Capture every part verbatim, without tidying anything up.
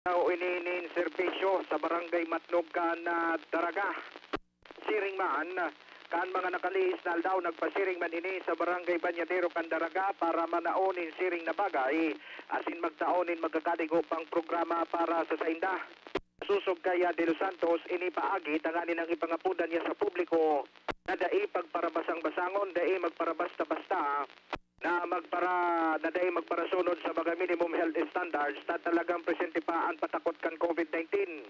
Tao ini nin serbisyo sa Barangay Matnog kan, ah, Daraga. Siring man, kan mga nakalihis na aldaw, nagpasiring man ini sa Barangay Banyadero kan Daraga para manao nin siring na bagay, asin magtao nin magkakadigo pang programa para sa sainda. Sosog kay, ah, De Los Santos, ini paagi tanganing ipangapodan niya sa publiko na dai pagparabasang-basangon, dai magparabasta-basta, na magpara-, na dai magparasunod sa mga minimum health standards na talagang presente pa an patakot kan COVID nineteen.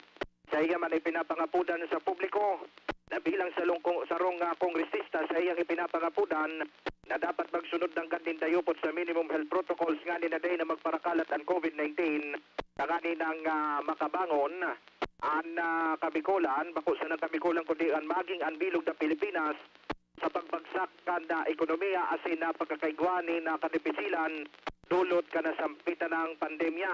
Sa iya man ipinapangapodan sa publiko na bilang sa lungko-, sarong, ah, kongresista, sa iyang ipinapangapodan na dapat magsunod nanggad nin dayupot sa minimum health protocols ngani na dai na magparakalat an COVID nineteen, tanganing, ah, makabangon an, ah, Kabikolan, bako sana Kabikolan kundi an maging an bilog na Pilipinas sa pagbagsak kan, ah, ekonomiya asin na pagkakaigwa nin, ah, kadipisilan dulot kan nasampitan na pandemya.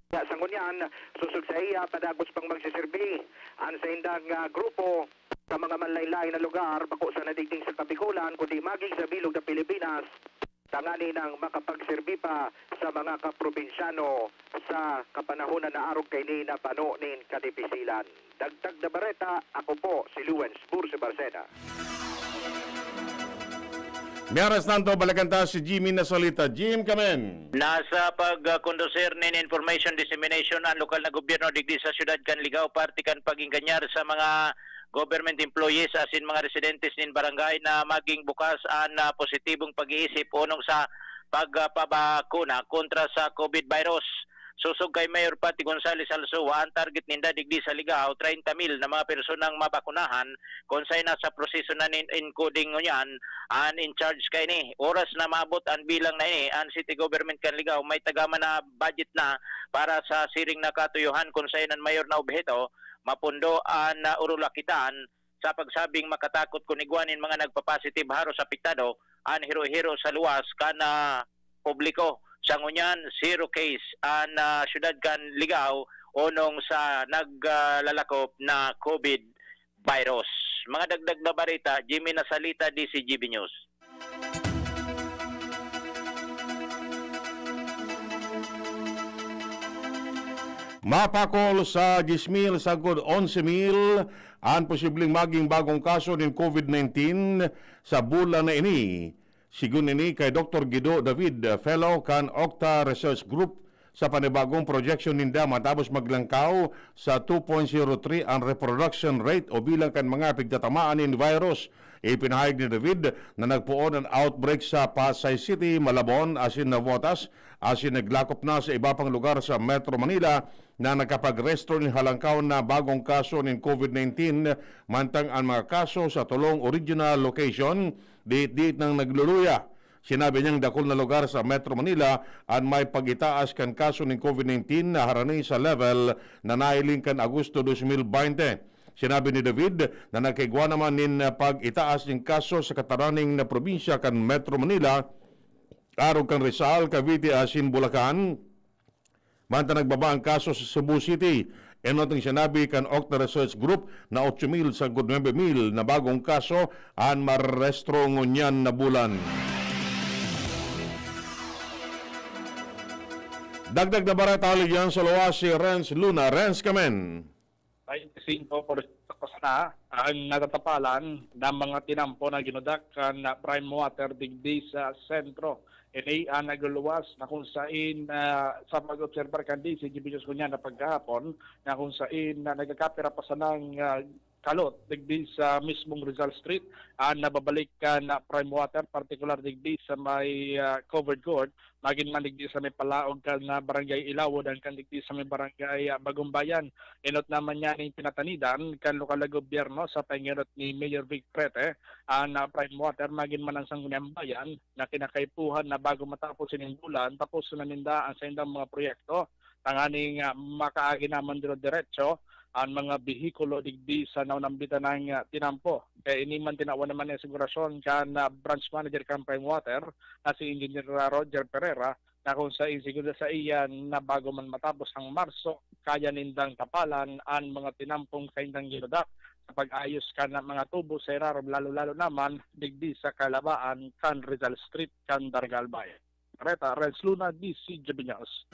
Kaya sa ngunyan, sosog sa iya, padagos pang magsiserbi an saindang, ah, grupo sa mga manlaen-laen na lugar, bako sana digdi sa Kabikolan, kundi maging sa bilog na Pilipinas, tanganing makapagserbi pa sa mga kaprobinsyano sa kapanahonan na arog kaini na pano nin kadipisilan. Dagdag na bareta, ako po si Lewens Burse Barcena. Mientras tanto, balikan ta si Jimmy Nasalita. Jim, kamen. Nasa pagkondusir nin information dissemination an lokal na gobyerno digdi sa siyudad kan Ligao, parte kan pag-enganyar sa mga government employees asin mga residentes nin barangay na maging bukas an, ah, positibong pag-iisip onong sa pagpabakuna kontra sa COVID virus. Sosog kay Mayor Patty Gonzales Alzoa, an target ninda digdi sa Ligao, treinta mil na mga personang mabakunahan, kun saen nasa proseso na nin encoding ngunyan an in charge kaini. Oras na maabot an bilang na ini, an city government kan Ligao may tagama na budget na para sa siring na katuyohan, kun saen an mayor na obheto, mapundo an, ah, urulakitan sa pagsabing makatakot kun igwa nin mga nagpa-positive haros apektado an hiro-hiro sa luwas kan, ah, publiko. Sa ngunyan, zero case an, ah, siyudad kan Ligao onong sa naglalakop na COVID virus. Mga dagdag na bareta, Jimmy Nasalita, D C G B News. Mapakol sa diyes mil sagkod onse mil an posibleng maging bagong kaso nin COVID nineteen sa bulan na ini. Sigon ini kay Doktor Guido David, fellow kan Octa Research Group, sa panibagong projection ninda matapos maglangkaw sa two point zero three an reproduction rate o bilang kan mga pigtatamaan nin virus. Ipinahayag ni David na nagpoon an outbreak sa Pasay City, Malabon asin Navotas, asin naglakop na sa iba pang lugar sa Metro Manila na nakapagrehistro nin halangkaw na bagong kaso nin COVID nineteen, mantang an mga kaso sa tolong original location diit-diit nang nagluluya. Sinabi niyang dakul na lugar sa Metro Manila an may pag-itaas kan kaso nin COVID nineteen na harani sa level na nahiling kan Agosto dos mil baynte. Sinabi ni David na nagkaigwa naman nin pag-itaas nin kaso sa kataraning na probinsya kan Metro Manila, arog kan Rizal, Cavite asin Bulacan. Mantang nagbaba an kaso sa Cebu City, enot ning sinabi kan Octa Research Group na otso mil sagkod nuebe mil na bagong kaso an marerehistro ngunyan na bulan. Dagdag na bareta, liyan sa luwas si Renz Luna. Renz, kamen. Baynte singko porsyento sana ang natatapalan na mga tinampo na ginudak kan Prime Water digdi sa sentro. Ini ang nagluluwas na kung sain, ah, sa pag-obserbar kan D C G B News ngunyan na pagkahapon, na kung sain na nagkakapira pa sanang, ah, kalot digdi sa mismong Rizal Street, ang nababalik kan Prime Water, partikular digdi sa may, ah, covered court, magin man digdi sa may palaog kan, ah, Barangay Ilawod, hangkan digdi sa may Barangay, ah, Bagong Bayan. Enot naman niya ning pinatanidan kan lokal na gobyerno sa pangenot ni Mayor Vic Prete, an, ah, Prime Water, magin man an Sangguniang Bayan, na kinakaipuhan na bago matapos ining bulan, tapos na ninda ang saindang mga proyekto, tanganing, ah, makaagi naman dire-diretso ang mga behikulo digdi sa naunambitan ng, ah, tinampo. Kaya ini man tinawan naman ng asegurasyon kan, ah, branch manager kan Prime Water na si Engineer Roger Pereira, na kung sain, sigon sa iya, na bago man matapos ang Marso, kaya nindang tapalan an mga tinampong saindang ginudak sa pag-ayos kan mga tubo sa irarom, lalo-lalo naman digdi sa kalabaan kan Rizal Street kan Daraga, Albay. Reta Renz Luna, D C G B News.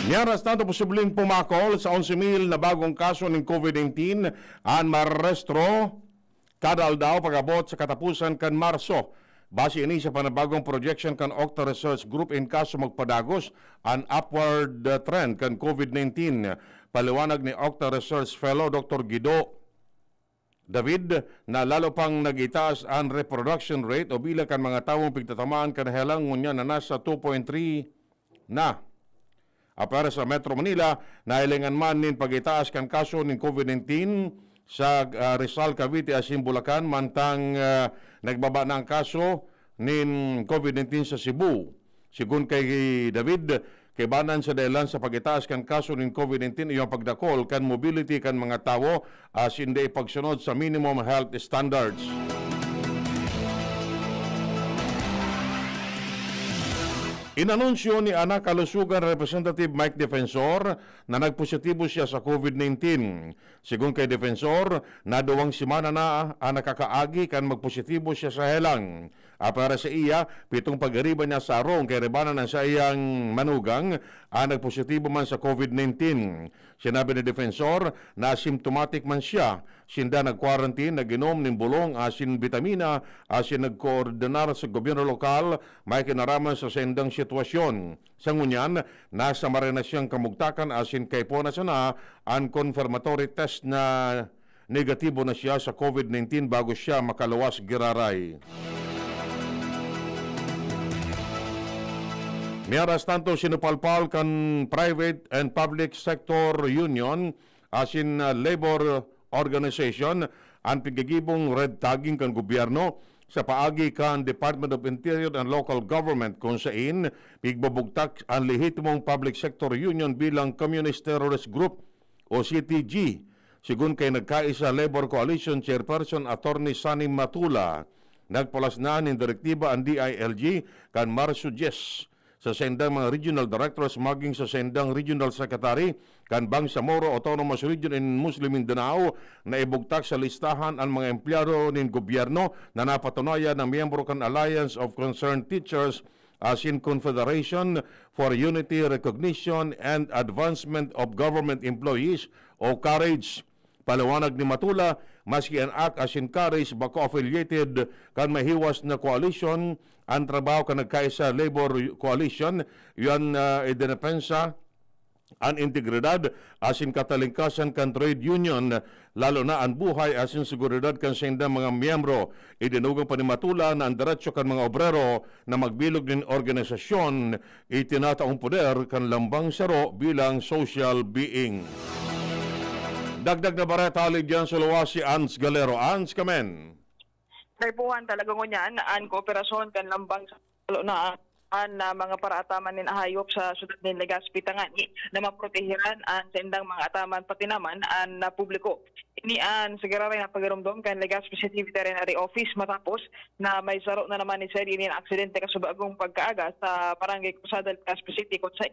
Mientras tanto, posibleng pumakol sa onse mil na bagong kaso nin COVID nineteen an marerestro kada aldaw pag-abot sa katapusan kan Marso. Base ini sa panabagong projection kan Octa Research Group, in kaso magpadagos an upward, uh, trend kan COVID nineteen. Paliwanag ni Octa Research Fellow Doctor Guido David na lalo pang nag-itaas an reproduction rate o bilang kan mga tawong pigtatamaan kan helang, ngunyan na nasa two point three na. Apwera sa Metro Manila, nahilingan man nin pag-itaas kan kaso nin COVID nineteen sa, ah, Rizal, Cavite asin Bulacan, mantang, ah, nagbaba na ang kaso nin COVID nineteen sa Cebu. Sigon kay David, kaibanan sa dahilan sa pag-itaas kan kaso nin COVID nineteen iyo ang pagdakol kan mobility kan mga tawo asin dai pagsunod sa minimum health standards. Inanunsyo ni Ana Kalusugan Representative Mike Defensor na nagpositibo siya sa COVID nineteen. Sigon kay Defensor, na duwang semana na an nakakaagi kan magpositibo siya sa helang. Apwera sa iya, pitong pag-iriba niya sa harong kay iribanan an saiyang manugang an nagpositibo man sa COVID nineteen. Sinabi ni Defensor na asymptomatic man siya, sinda nag-quarantine, nag-inom nin bulong asin bitamina, asin nagkoordinar sa gobyerno lokal may kinaraman sa saindang sitwasyon. Sa ngunyan, nasa maray na siyang kamugtakan asin kaipuhan na sana an confirmatory test na negatibo na siya sa COVID nineteen bago siya makaluwas giraray. Mientras tanto, sinupalpal kan Private and Public Sector Union asin, ah, Labor Organization an pigigibong red tagging kan gobyerno sa paagi kan Department of Interior and Local Government, kun sain pigbubugtak an lehitimong public sector union bilang communist terrorist group o C T G. Sigon kay nagkaisa Labor Coalition Chairperson Attorney Sonny Matula, nagpalas na nin direktiba an D I L G kan Marso dyes sa saindang mga regional directors maging sa saindang regional secretary kan Bangsamoro Autonomous Region in Muslim Mindanao na ibugtak sa listahan an mga empleyado nin gobyerno na napatunayan na miyembro kan Alliance of Concerned Teachers asin Confederation for Unity, Recognition, and Advancement of Government Employees o CAREGE. Paliwanag ni Matula, maski an ACT asin CAREGE bako affiliated kan mahiwas na koalisyon, an trabaho kan nagkaisa Labor Coalition, iyan, ah, idedepensa an integridad asin katalingkasan kan trade union, lalo na an buhay asin seguridad kan saindang mga miyembro. Idinugang pa ni Matula na an derecho kan mga obrero na magbilog nin organisasyon itinataong poder kan lambang saro bilang social being. Dagdag na bareta, Lidian Suluwa, si Ans Galero. Ans, kamen. Kaipuhan talaga ngunyan an kooperasyon kan lambang sa lalo na an, ah, mga paraataman nin hayop sa syudad nin Legazpi tangani na maprotehiran an saindang mga ataman pati naman an, ah, publiko. Ini an sa giraray na pagiromdom kan Legazpi City Veterinary Office matapos na may saro na naman ni Sir ini na aksidente kasubagong pagkaaga sa Barangay Cruzada, Legazpi City, kung sa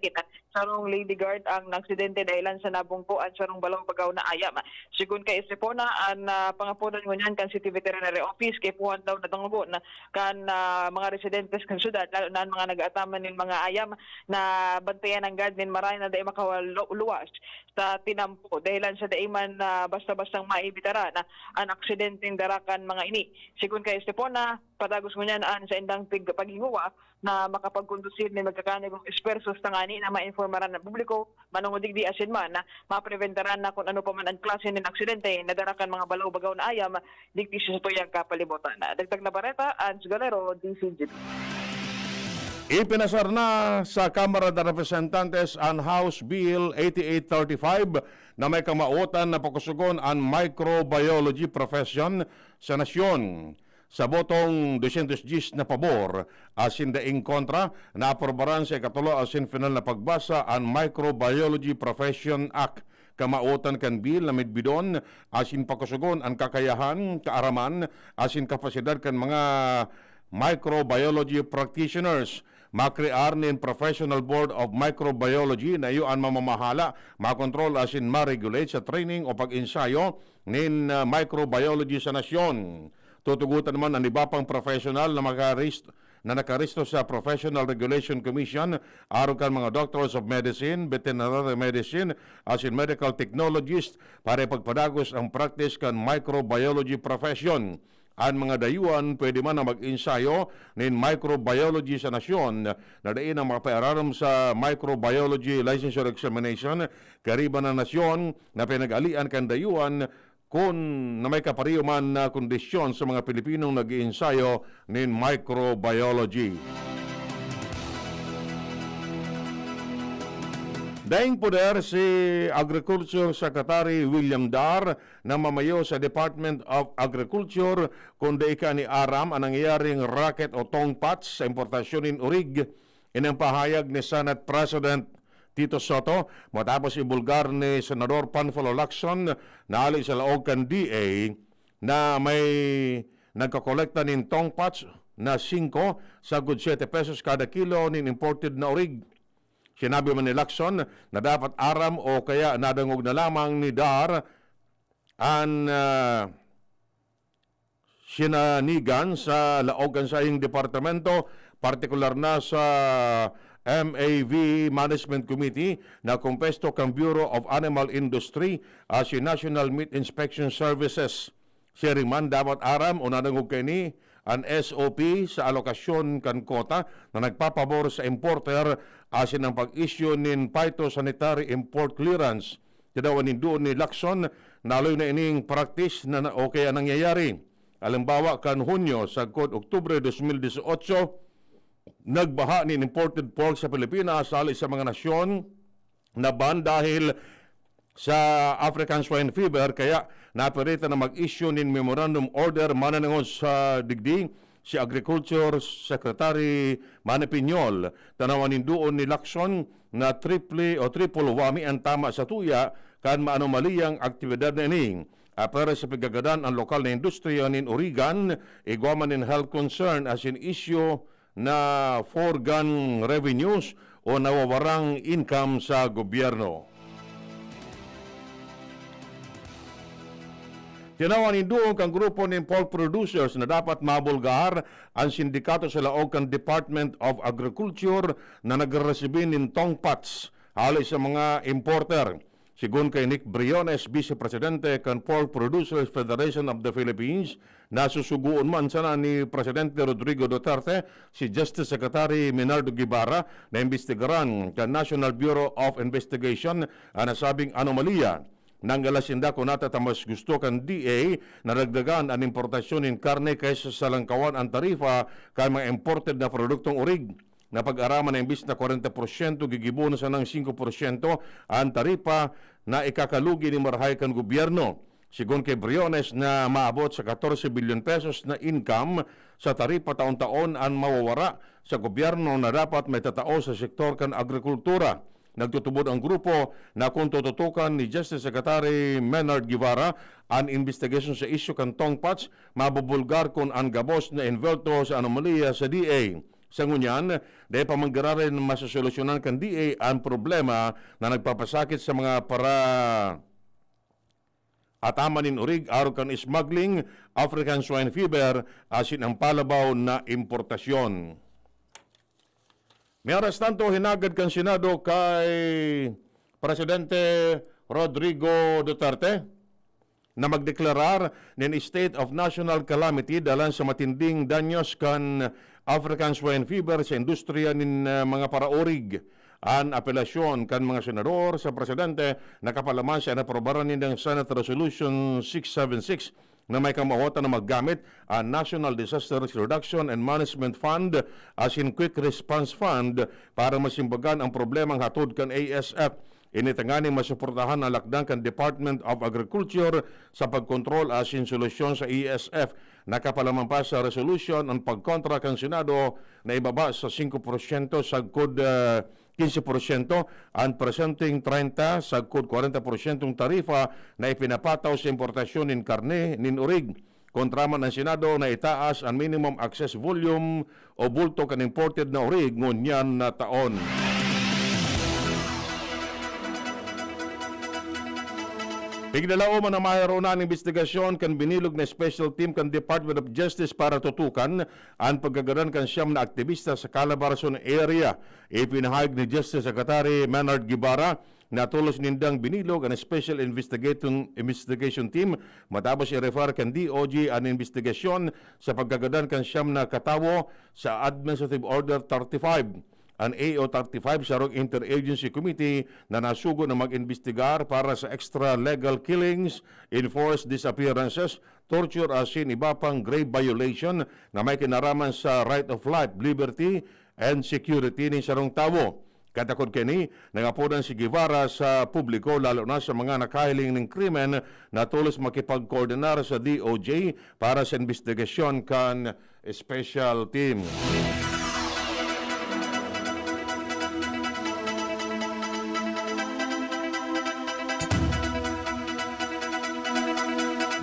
sarong lady guard ang naaksidente dahilan sa nabungko an sarong balaw-bagaw na ayam. Sigon kay Estepona, an, ah, pangapodan ngunyan kan City Veterinary Office kaipuhan daw na dangogon kan, ah, mga residentes kan syudad, lalo na an mga nag-aataman nin mga ayam na bantayan nanggad nin maray na dai makaluwas sa tinampo dahilan sa dai man, ah, basta-bastang maibitaran an aksidenteng dara kan mga ini. Sigon kay Estepona, padagos ngunyan an saindang pig-, paghinguwa na makapagkondusir nin magkakanigong espuwersos tangani na mainformaran an publiko, manungo digdi asin man mapreventaran na kun ano pa man an klase nin aksidente na dara kan mga balaw-bagaw na ayam digdi sa satuyang kapalibutan. Dagdag na bareta, Ans Galero, D C G P. Ipinasar na sa Kamara de Representantes an House Bill eighty-eight thirty-five na may kamawotan na pakusugon an microbiology profession sa nasyon. Sa botong dosyentos dyes na pabor asin daing kontra, naaprobaran sa ikatulo asin final na pagbasa an Microbiology Profession Act. Kamawotan kan bill na midbidon asin pakusugon an kakayahan, kaaraman, asin kapasidad kan mga microbiology practitioners. Makrear nin Professional Board of Microbiology na iyo an mamamahala, makontrol asin ma-regulate sa training o pag-ensayo nin, ah, microbiology sa nasyon. Tutugotan man an iba pang professional na maka-rest-, na nakaresto sa Professional Regulation Commission, arog kan mga Doctors of Medicine, Veterinary Medicine, asin Medical Technologist para ipagpadagos ang practice kan microbiology profession. An mga dayuhan pwede man na mag-ensayo nin microbiology sa nasyon na dai na makapairarom sa Microbiology Licensure Examination kaiba na nasyon na pinag-alian kan dayuhan kun na may kapareho man na kondisyon sa mga Pilipinong nag-iensayo nin microbiology. Daing poder si Agriculture Secretary William Dar na mamayo sa Department of Agriculture, kundi ika ni aram an nangyayaring racket o tongpats sa importasyon nin orig. Ini ang pahayag ni Senate President Tito Soto matapos ibulgar ni Senador Panfilo Lacson na hali sa laog kan D A na may nagkakolekta nin tongpats na singko sagkod siyete pesos kada kilo nin imported na orig. Sinabi man ni Lacson na dapat aram o kaya nadangog na lamang ni Dar an, ah, sinanigan sa laog kan saiyang departamento, partikular na sa M A V Management Committee na kompuesto kan Bureau of Animal Industry asin National Meat Inspection Services. Siring man, dapat aram o nadangog kaini an S O P sa alokasyon kan kota na nagpapabor sa importer asin ang pag-issue nin phytosanitary import clearance. Tinawan nin duon ni Lacson na haloy na ining practice na, na o kaya nangyayari. Halimbawa, kan Hunyo sagkod Oktubre dos mil dieciocho, nagbaha nin imported pork sa Pilipinas hali sa mga nasyon na ban dahil sa African Swine Fever, kaya napiritan na mag-issue nin memorandum order mananangod sa digdi si Agriculture Secretary Manny Piñol. Tanawan nin duon ni Lacson na triple o triple whammy an tama sa tuya kan maanomaliyang aktibidad na ini. Apwera sa pigagadan an lokal na industriya nin origan, igwa man nin health concern asin isyu na foregone revenues o nawawarang income sa gobyerno. Tinawan nin duon kan grupo nin pork producers na dapat mabulgar an sindikato sa laog kan Department of Agriculture na nagreresibi nin tongpats hali sa mga importer. Sigon kay Nick Briones, Vice Presidente kan Pork Producers Federation of the Philippines, nasusugoon man sana ni Presidente Rodrigo Duterte si Justice Secretary Menardo Guevara na imbestigaran kan National Bureau of Investigation an nasabing anomalya. Nanggalas sinda kun nata ta mas gusto kan D A na dagdagan an importasyon nin karne kaysa sa langkawan an tarifa kan mga imported na produktong orig. Napag-araman na imbis na kwarenta porsyento, gigibohon na sanang singko porsyento an taripa na ikakalugi nin marahay kan gobyerno. Sigon kay Briones na maabot sa katorse bilyon pesos na income sa taripa taon-taon an mawawara sa gobyerno na dapat maitatao sa sektor kan agrikultura. Nagtutubod ang grupo na kung tututukan ni Justice Secretary Menard Guevara an investigasyon sa isyu kan tongpats, mabubulgar kun an gabos na envuelto sa anomalya sa D A. Sa ngunyan, dai pa man giraray masosolusyonan kan D A an problema na nagpapasakit sa mga para ataman nin orig arog kan smuggling, African swine fever, asin ang palabaw na importasyon. Mientras tanto, hinagad kan Senado kay Presidente Rodrigo Duterte na magdeklarar nin state of national calamity dalan sa matinding danyos kan African swine fever sa industriya nin, ah, mga paraorig. An apelasyon kan mga senador sa presidente nakapalaman sa inaprobaran nindang Senate Resolution six seven six na may kamawotan na maggamit an National Disaster Risk Reduction and Management Fund asin Quick Response Fund para masimbagan ang problemang hatod kan A S F. Ini tanganing masuportahan ang lakdang kan Department of Agriculture sa pagkontrol asin solusyon sa A S F. Nakapalaman pa sa resolusyon ang pagkontra kan Senado na ibaba sa singko porsyento sagkod, ah, kinse porsyento an presenteng treinta sagkod kwarenta porsyentong tarifa na ipinapataw sa importasyon nin karne nin orig. Kontra man ang Senado na itaas an minimum access volume o bulto kan imported na orig ngunyan na taon. Pigdalaom an namaheroon na an imbestigasyon kan binilog na special team kan Department of Justice para tutukan an pagkagadan kan siyam na aktibista sa Calabarzon area. Ipinahayag ni Justice Secretary Menard Guevara na tolos nindang binilog an Special Investigating, Investigation Team matapos i-refer kan D O J an imbestigasyon sa pagkagadan kan siyam na katawo sa Administrative Order thirty-five. An A O thirty-five sarong interagency committee na nasugo na mag-imbestigar para sa extra legal killings, enforced disappearances, torture asin iba pang grave violation na may kinaraman sa right of life, liberty, and security nin sarong tawo. Katakod kini, nangapodan si Guevara sa publiko, lalo na sa mga nakahiling nin krimen, na tolos makipagkoordinar sa D O J para sa imbestigasyon kan special team.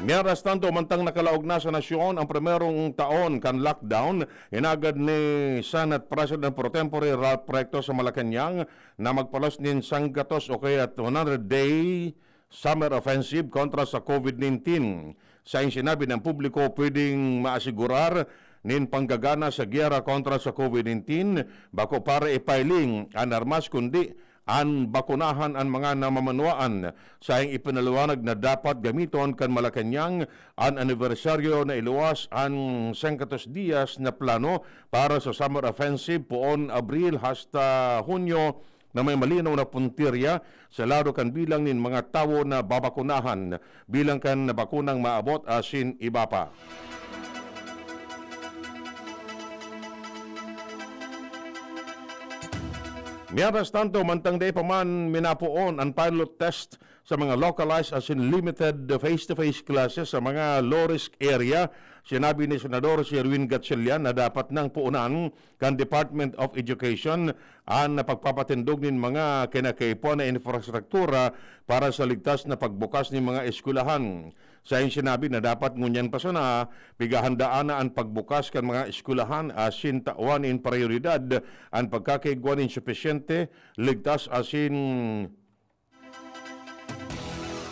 Mientras tanto, mantang nakalaog na sa nasyon ang primerong taon kan lockdown, inagad ni Senate President Pro Tempore Ralph Recto sa Malacañang na magpalos nin sanggatos o kaya one hundred day summer offensive kontra sa COVID nineteen. Saing sinabi ng publiko, pwedeng maasigurar nin panggagana sa giyera kontra sa COVID nineteen, bako para ipailing an armas kundi an bakunahan an mga namamanwaan. Saing ipinaliwanag na dapat gamiton kan Malacañang an anibersaryo na iluwas an sanggatos diyas na plano para sa summer offensive poon Abril hasta Hunyo na may malinaw na puntirya sa lado kan bilang nin mga tawo na babakunahan, bilang kan bakunang maabot asin iba pa. Mientras tanto, mantang dai pa man minapoon an pilot test sa mga localized asin limited face-to-face classes sa mga low-risk area, sinabi ni Senador Sherwin Gatchalian na dapat nang puunan kan Department of Education an pagpapatindog nin mga kinakaipuhan na infrastruktura para sa ligtas na pagbukas nin mga eskwelahan. Saing sinabi na dapat ngunyan pa sana pighahandaan na an pagbukas kan mga eskwelahan asin tawan nin prayoridad an pagkakaigwa nin supisyente, ligtas asin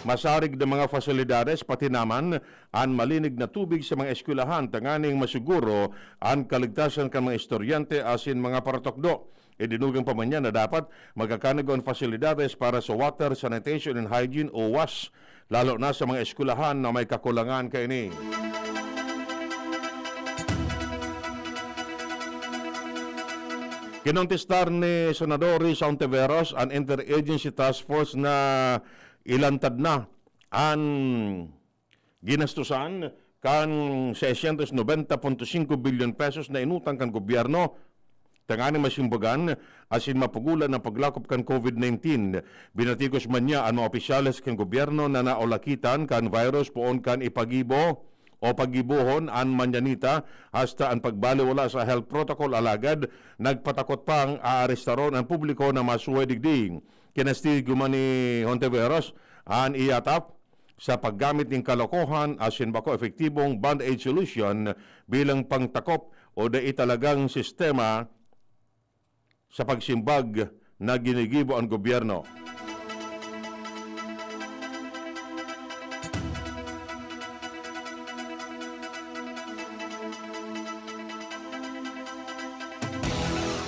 masarig na mga fasilidades, pati naman an malinig na tubig sa mga eskwelahan tanganing masiguro an kaligtasan kan mga estudyante asin mga paratukdo. Idinugang pa man niya na dapat magkakanigwa an fasilidades para sa water, sanitation and hygiene o was, lalo na sa mga eskwelahan na may kakulangan kaini. Kinontestar ni Senador Risa Hontiveros an Interagency Task Force na ilantad na an ginastusan kan seiscientos noventa punto singko bilyon pesos na inutang kan gobyerno tanganing masimbagan asin mapugulan an paglakop kan COVID nineteen. Binatikos man niya an mga opisyales kan gobyerno na naulakitan kan virus poon kan ipagibo o pagibohon an manyanita hasta an pagbaliwala sa health protocol, alagad nagpatakot pang aarestaron an publiko na masuhay digdi. Kinastigo man ni Hontiveros an iyatap sa paggamit nin kalokohan asin bako epektibong band-aid solution bilang pangtakop o dai talagang sistema sa pagsimbag na ginigibo an gobyerno.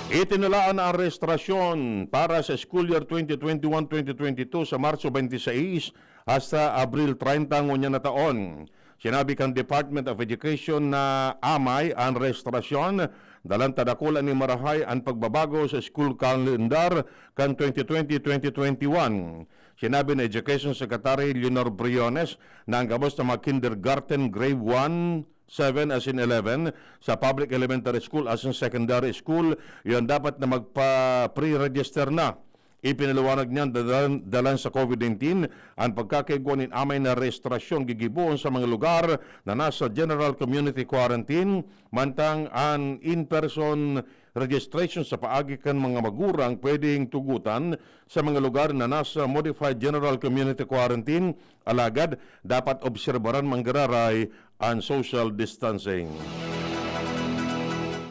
Itinalaan ang rehistrasyon para sa school year twenty twenty-one twenty twenty-two sa Marso twenty-six hasta Abril treinta ngunyan na taon. Sinabi kan Department of Education na amay an rehistrasyon, dalan ta dakula nin marahay an pagbabago sa school calendar kan twenty twenty twenty twenty-one. Sinabi ni Education Secretary Leonor Briones na ang gabos na mga kindergarten, grade one, seven asin eleven sa public elementary school asin secondary school, iyan dapat na magpa-pre-register na. Ipinaliwanag niyan, dalan, dalan sa COVID nineteen, ang pagkakaigwa nin amay na rehistrasyon gigibohon sa mga lugar na nasa general community quarantine, mantang an in-person registration sa paagi kan mga magurang pwedeng tugotan sa mga lugar na nasa modified general community quarantine, alagad dapat obserbaran manggararay an social distancing.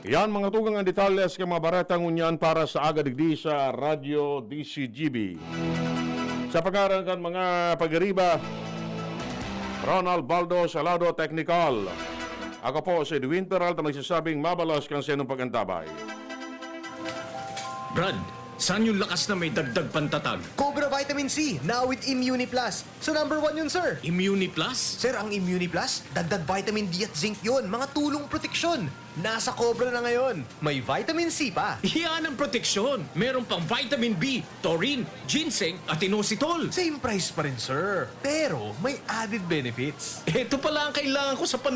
Yan, mga tugang, ang detalye sa mga bareta ngunyan para sa aga digdi sa Radyo D C G B. Sa pangaran kan mga pagiriba, Ronald Baldo Salado, technical. Ako po si Edwin Peralta, nagsasabing mabalos kan saindong pag-antabay. Brad, saan yung lakas na may dagdag pantatag? Cobra Vitamin C, now with Immuni Plus. So number one yun, sir. Immuni Plus? Sir, ang Immuni Plus, dagdag vitamin D at zinc yun. Mga tulong proteksyon. Nasa Cobra na ngayon. May vitamin C pa. Yan ang proteksyon. Meron pang vitamin B, taurine, ginseng, at inositol. Same price pa rin, sir. Pero may added benefits. Ito pala ang kailangan ko sa panahon